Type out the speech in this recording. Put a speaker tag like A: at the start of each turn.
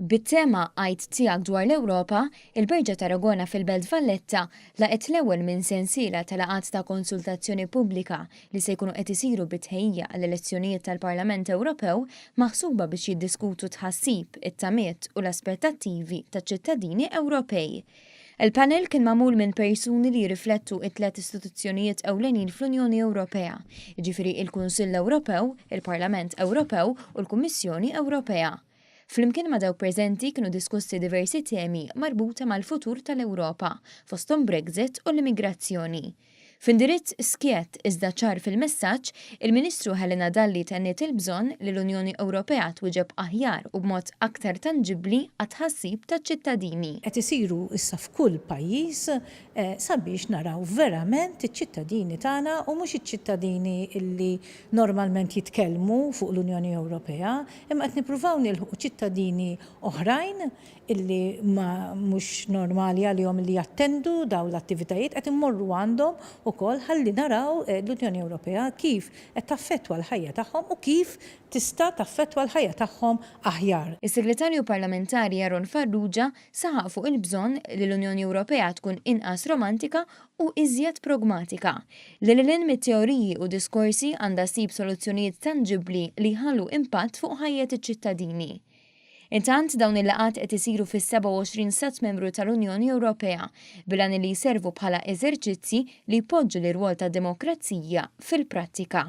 A: Bit-tema Għid Tiegħek Dwar l-Ewropa, il-Berġa t'Aragona fil-Belt Valletta laqgħet l-ewwel minn sensiela ta' laqgħat ta' konsultazzjoni pubblika li se jkunu qed isiru bi tħejjija għall-elezzjonijiet tal-Parlament Ewropew maħsuba biex jiddiskutu t-tħassib, it-tamiet u l-aspettattivi taċ-ċittadini Ewropej. Il-panel kien magħmul minn persuni li jirriflettu t-tliet istituzzjonijiet ewlenin fl-Unjoni Ewropea, jiġifieri il-Kunsill Ewropew, il-Parlament Ewropew u l-Kummissjoni Ewropea. Flimkien ma' dawk preżenti kienu diskussi diversi temi marbuta mal-futur tal-Ewropa, fosthom Brexit u l-immigrazzjoni. F'indirizz skjett iżda ċar fil-messaġġ, il-Ministru Helena Dalli tenniet il-bżonn li l-Unjoni Ewropea twieġeb aħjar u b'mod aktar tanġibbli għat-tħassib taċ-ċittadini.
B: Qed isiru issa f'kull pajjiż sabiex naraw verament iċ-ċittadini tagħna u mhux iċ-ċittadini li normalment jitkellmu fuq l-Unjoni Ewropea, imma qed nippruvaw nilħqu ċittadini oħrajn illi ma mhux normali għalihom illi jattendu dawn l-attivitajiet qed immorru għandhom ukoll ħalli naraw l-Unjoni Ewropea kif qed taffettwa l-ħajja tagħhom u kif tista' taffettwa l-ħajja tagħhom aħjar.
A: Is-Segretarju Parlamentari Aaron Farrugia saħaq fuq il-bżonn li l-Unjoni Ewropea tkun inqas romantika u iżjed progmatika, li lil hinn mit-teoriji u diskorsi għandha ssib soluzzjonijiet tanġibbli li jħallu impatt fuq ħajjet iċ-ċittadini. Intant, dawn il-laqgħat qed isiru fis-27 Stat Membru tal-Unjoni Ewropea, bil-għan li jservu bħala eżerċizzji li jpoġġu l-irwol tad-demokrazija fil-prattika.